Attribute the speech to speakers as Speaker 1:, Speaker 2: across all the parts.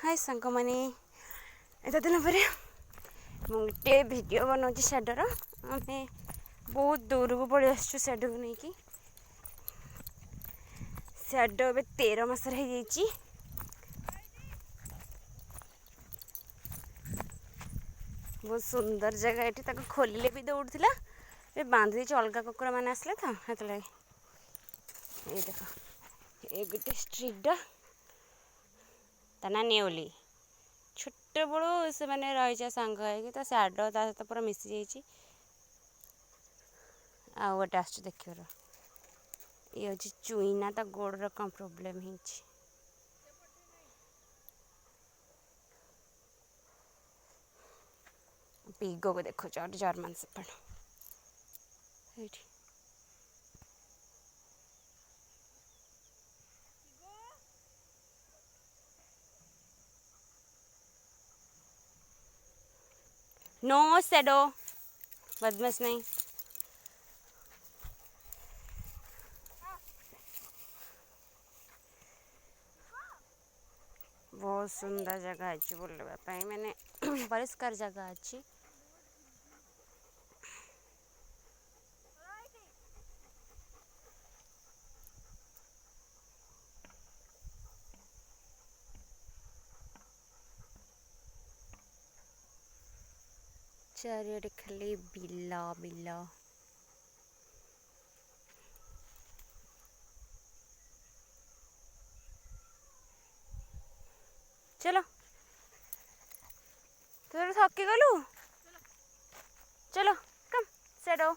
Speaker 1: High ସାଙ୍ଗମାନେ, ଏତେ ଦିନ ପରେ ମୁଁ ଗୋଟେ ଭିଡ଼ିଓ ବନାଉଛି ସ୍ୟାଡ଼ୋର। ଆମେ ବହୁତ ଦୂରକୁ ପଳେଇ ଆସିଛୁ ସ୍ୟାଡ଼ୋକୁ ନେଇକି। ସ୍ୟାଡ଼ୋ ଏବେ 13 ମାସର ହେଇଯାଇଛି। ବହୁତ ସୁନ୍ଦର ଜାଗା ଏଠି। ତାକୁ ଖୋଲିଲେ ବି ଦୌଡ଼ୁଥିଲା, ଏବେ ବାନ୍ଧି ଦେଇଛି, ଅଲଗା କୁକୁରମାନେ ଆସିଲେ ତ ସେଥିଲାଗି। ଏଇ ଦେଖ, ଏ ଗୋଟେ ଷ୍ଟ୍ରିଟ୍, ତା ନାଁ ନେଉଲି। ଛୋଟବେଳୁ ସେମାନେ ରହିଛ ସାଙ୍ଗ ହେଇକି, ତ ସ୍ୟାଡ଼ୋ ତା ସହିତ ପୁରା ମିଶିଯାଇଛି। ଆଉ ଗୋଟେ ଆସୁଛି ଦେଖିବାର, ଇଏ ହେଉଛି ଚୁଇନା, ତା ଗୋଡ଼ର କ'ଣ ପ୍ରୋବ୍ଲେମ୍ ହେଇଛି। ପିଗୋକୁ ଦେଖୁଛ, ଗୋଟେ ଜର୍ମାନ ସେପର୍ଡ ଏଇଠି। नो शैडो, बदमाश नहीं। ବହୁତ ସୁନ୍ଦର ଜାଗା ଅଛି ବୁଲିବା ପାଇଁ, ମାନେ ପରିଷ୍କାର ଜାଗା ଅଛି। ଚାରିଆଡ଼େ ଖାଲି ବିଲ ବିଲ। ଚलो, ତୁ ଥକି ଗଲୁ? ଚलो, କମ୍ ସେଡୋ।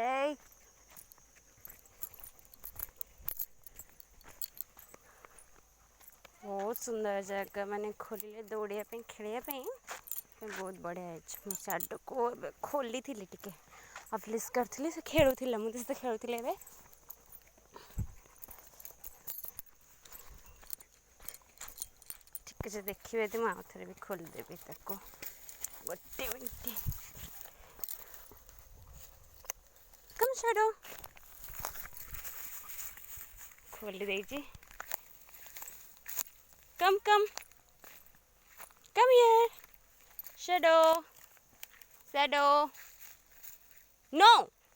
Speaker 1: ଏଇ ବହୁତ ସୁନ୍ଦର ଜାଗା, ମାନେ ଖୋଲିଲେ ଦୌଡ଼ିବା ପାଇଁ, ଖେଳିବା ପାଇଁ ବହୁତ ବଢ଼ିଆ ହେଇଛି। ମୁଁ ସ୍ୟାଡ଼ୋକୁ ଏବେ ଖୋଲିଥିଲି, ଟିକେ ଅଫଲିସ୍ କରିଥିଲି, ସେ ଖେଳୁଥିଲା, ମୁଁ ତ ସହିତ ଖେଳୁଥିଲି। ଏବେ ଠିକ୍ ଅଛି, ଦେଖିବେ ଯଦି ମୁଁ ଆଉ ଥରେ ବି ଖୋଲିଦେବି ତାକୁ। ଗୋଟେ ମିନିଟ୍। କମ୍ ସ୍ୟାଡ଼ୋ, ଖୋଲି ଦେଇଛି। Come, come. Come here. Shadow. Shadow. No,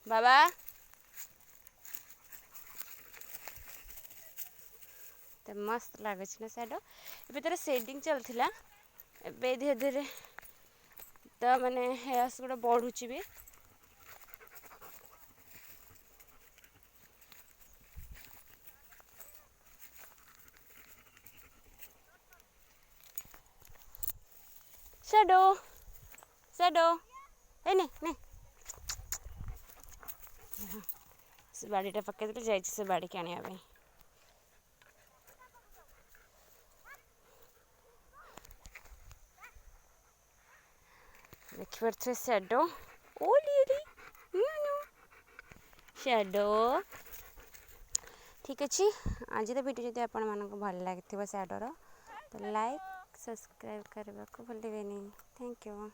Speaker 1: Baba. ତ ମସ୍ତ ଲାଗୁଛି ନା ସ୍ୟାଡ଼ୋ? ଏବେ ତାର ସେଡ଼ିଂ ଚାଲିଥିଲା, ଏବେ ଧୀରେ ଧୀରେ ତ ମାନେ ହେୟାର୍ସ ଗୁଡ଼ା ବଢ଼ୁଛି ବି। ସ୍ୟାଡ଼ୋ, ସ୍ୟାଡ଼ୋ, ଏ ନେ ନେ। ସେ ବାଡ଼ିଟା ପକେଇଦେଲେ, ଯାଇଛି ସେ ବାଡ଼ିକି ଆଣିବା ପାଇଁ। ଦେଖିପାରୁଥିବେ ସ୍ୟାଡ଼ୋ, ଓଲି ଓଲି ସ୍ୟାଡ଼ୋ। ଠିକ୍ ଅଛି, ଆଜିର ଭିଡ଼ିଓ ଯଦି ଆପଣମାନଙ୍କୁ ଭଲ ଲାଗିଥିବ ସ୍ୟାଡ଼ୋର, ତ ଲାଇକ୍ ସବସ୍କ୍ରାଇବ୍ କରିବାକୁ ଭୁଲିବେନି। Thank you.